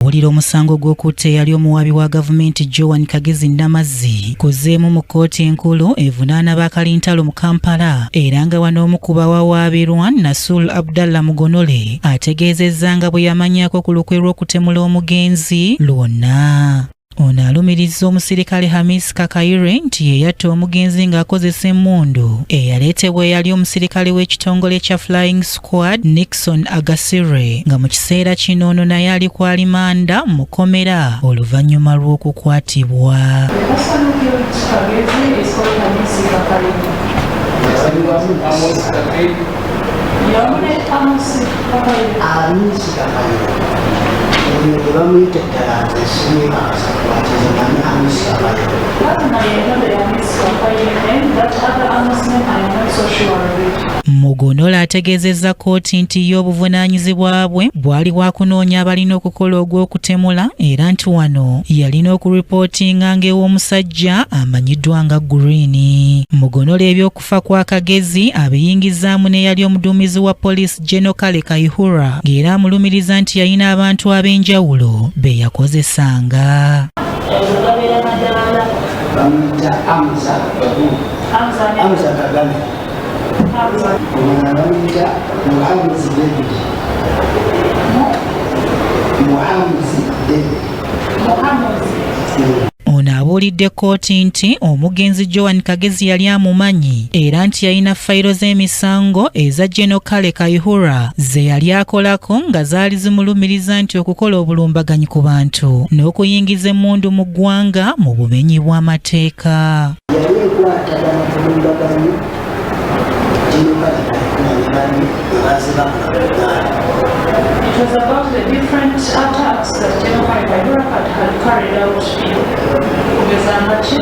Okuwulira omusango gw'okutta eyali omuwaabi wa gavumenti Joan Kagezi Namazzi kuzeemu mu kkooti enkulu evunaana bakalintalo mu Kampala era nga wano omu ku bawawaabirwa Nasul Abdallah Mugonole ategeezezza nga bwe yamanyaako ku lukwe lw'okutemula omugenzi lwonna. Ono alumirizza omusirikale Hamis Kakaire nti ye yatta omugenzi ng'akozesa emmundu eyaleetebwa eyali omusirikale w'ekitongole kya Flying Squad Nixon Agasirwe nga mu kiseera kino ono naye ali ku alimanda mu kkomera oluvannyuma lw'okukwatibwa. Amiisi Kakaire oyo gwe bamuyita eddala nze simwekakasa kwatiza manyi Amiisi Kakaire. Mugonole ategeezezza kkooti nti ye obuvunaanyizibwa bwe bwali bwa kunoonya abalina okukola ogw'okutemula era nti wano yalina okuripootinga ng'ew'omusajja amanyiddwa nga Green. Mugonole eby'okufa kwa Kagezi abiyingizaamu n'eyali omuduumizi wa poliisi General Kale Kayihura ng'era amulumiriza nti yalina abantu ab'enjawulo be yakozesanga. Bamuyita Amza Amza Kagame, omulala bamuyita Muhamuzi David, Muhamuzi David. Ono abuulidde kkooti nti omugenzi Joan Kagezi yali amumanyi era nti yalina fayiro z'emisango eza General Kale Kayihura ze yali akolako nga zaali zimulumiriza nti okukola obulumbaganyi ku bantu n'okuyingiza emmundu mu ggwanga mu bumenyi bw'amateeka. Yali ekwatagana ku bulumbaganyi General Kale Kayihura ne banne bwe bazze bakola mu Uganda. It was about the different attacks that General Kale Kayihura had carried out in kugeza nga ki?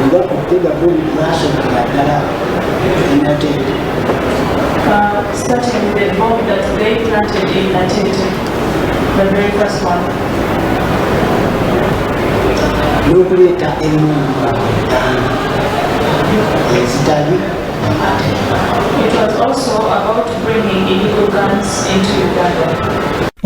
Nga okutega bomu lwasookera ddala e Natete. Starting with the bomb that they planted in Natete, the very first one. N'okuleeta emmundu mu Uganda ezitali mu mateeka. It was also about bringing illegal guns into Uganda.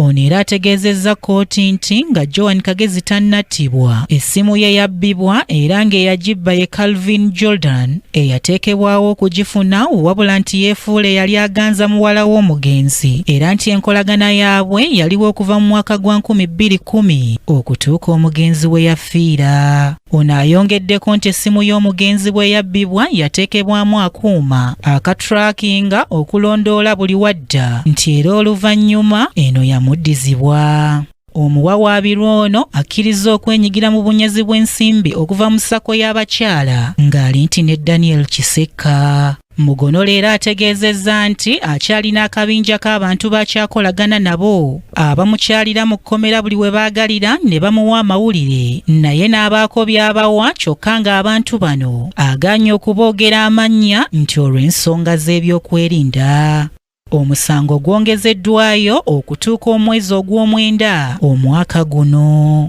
Ono era ategeezezza kkooti nti nga Joan Kagezi tannattibwa, essimu ye yabbibwa era ng'eyagibba ye Calvin Jordan eyateekebwawo okugifuna wabula nti yeefuula eyali aganza muwala w'omugenzi era nti enkolagana yaabwe yaliwo okuva mu mwaka gwa 2010 okutuuka omugenzi we yafiira. Ono ayongeddeko nti essimu y'omugenzi bwe yabbibwa yateekebwamu akuuma akatrackinga okulondoola buli wadda nti era oluvannyuma eno yamuddizibwa. Omuwawaabirwa ono akkiriza okwenyigira mu bunyazi bw'ensimbi okuva mu SACCO y'abakyala ng'ali nti ne Daniel Kisekka. Mugonole era ategeezezza nti akyalina akabinja k'abantu b'akyakolagana nabo abamukyalira mu kkomera buli we baagalira ne bamuwa amawulire naye n'abaako by'abawa kyokka ng'abantu bano agaanye okuboogera amannya nti olw'ensonga z'ebyokwerinda. Omusango gwongezeddwayo okutuuka omwezi ogw'omwenda omwaka guno.